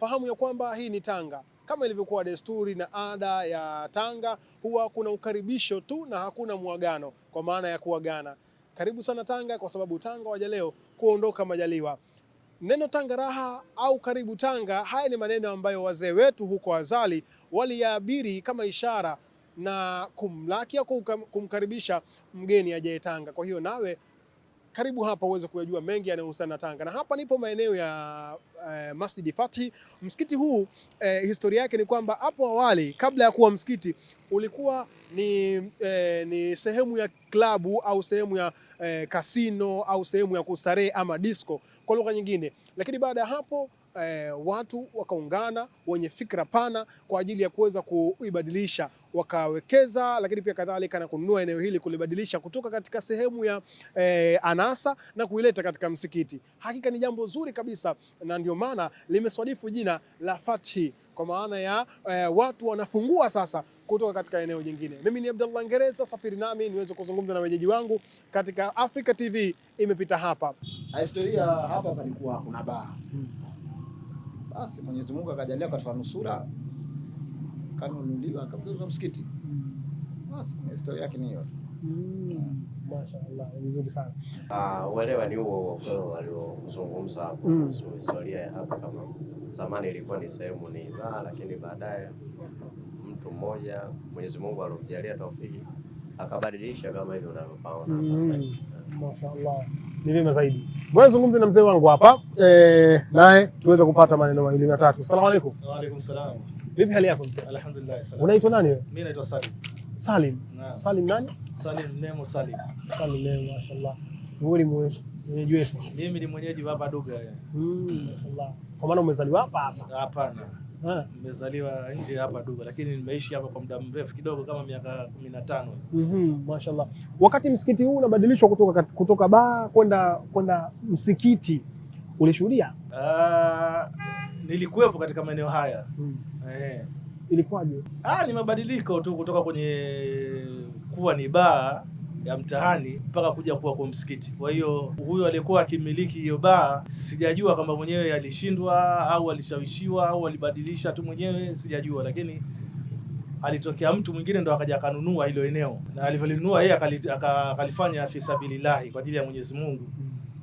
Fahamu ya kwamba hii ni Tanga. Kama ilivyokuwa desturi na ada ya Tanga, huwa kuna ukaribisho tu na hakuna muagano, kwa maana ya kuagana. Karibu sana Tanga, kwa sababu Tanga waja leo kuondoka majaliwa. Neno Tanga raha au karibu Tanga, haya ni maneno ambayo wazee wetu huko azali waliyaabiri kama ishara na kumlaki au kumkaribisha mgeni ajaye Tanga. Kwa hiyo nawe karibu hapa uweze kuyajua mengi yanayohusiana na Tanga. Na hapa nipo maeneo ya Masjidi Fathi. Msikiti huu historia yake ni kwamba hapo awali kabla ya kuwa msikiti ulikuwa ni sehemu ya klabu au sehemu ya kasino au sehemu ya kustarehe ama disco kwa lugha nyingine, lakini baada ya hapo watu wakaungana wenye fikra pana kwa ajili ya kuweza kuibadilisha, wakawekeza, lakini pia kadhalika na kununua eneo hili kulibadilisha kutoka katika sehemu ya anasa na kuileta katika msikiti. Hakika ni jambo zuri kabisa, na ndio maana limeswadifu jina la Fathi kwa maana ya watu wanafungua sasa kutoka katika eneo jingine. Mimi ni Abdallah Ngereza, safiri nami niweze kuzungumza na wenyeji wangu katika Africa TV imepita hapa. Historia hapa palikuwa kuna baa. Basi Mwenyezi Mungu akajalia akatoa nusura, kanunuliwa akageuzwa msikiti. Basi historia yake ni hiyo tu. Mashaallah, vizuri sana. Ah, uelewa ni huo huo waliozungumza hapo kuhusu historia ya hapa, kama zamani ilikuwa ni sehemu ni baa, lakini baadaye mtu mmoja Mwenyezi Mungu alomjalia taufiki akabadilisha kama hivi unavyopaona hapa sasa. Mashaallah, ni vyema zaidi. Ngoja zungumze na mzee wangu hapa naye tuweze kupata maneno mawili matatu. Asalamu alaykum. Wa alaikum salam. Vipi hali yako mzee? Alhamdulillah. Salam. Unaitwa nani wewe? Mimi naitwa Salim. Salim. Naam. Salim nani? Salim Nemo Salim. Salim Nemo, mashaallah. Wewe ni mwenyeji wetu. Mimi ni mwenyeji wa hapa Duga. Mashaallah. Kwa maana umezaliwa hapa hapa? Hapana. Ah. Nimezaliwa nje hapa Duga, lakini nimeishi hapa kwa muda mrefu kidogo kama miaka 15. Mashallah. Wakati msikiti huu unabadilishwa kutoka baa kwenda msikiti ulishuhudia? Ah, nilikuwepo katika maeneo haya. Eh. Ilikuwaje? Ah, ni mabadiliko tu kutoka kwenye kuwa ni baa ya mtaani mpaka kuja kuwa kwa msikiti. Kwa hiyo huyu aliyekuwa akimiliki hiyo baa, sijajua kama mwenyewe alishindwa au alishawishiwa au alibadilisha tu mwenyewe, sijajua, lakini alitokea mtu mwingine ndo akaja akanunua hilo eneo, na alivyolinunua yeye akalifanya fi sabilillahi, kwa ajili ya Mwenyezi Mungu.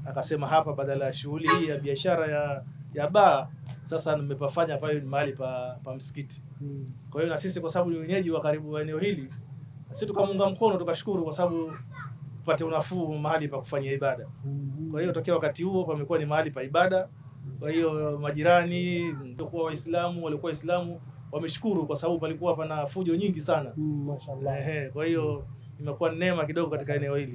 Akasema hapa badala ya shughuli hii ya biashara ya baa, sasa nimepafanya pale ni mahali pa msikiti. Kwa hiyo na sisi kwa sababu ni wenyeji wa karibu wa eneo hili, sisi tukamunga mkono tukashukuru, kwa sababu tupate unafuu mahali pa kufanyia ibada. Kwa hiyo tokea wakati huo pamekuwa ni mahali pa ibada. Kwa hiyo majirani waliokuwa Waislamu waliokuwa Waislamu wameshukuru, kwa sababu palikuwa pana fujo nyingi sana. Mashallah. Ehe, kwa hiyo imekuwa neema kidogo katika eneo hili.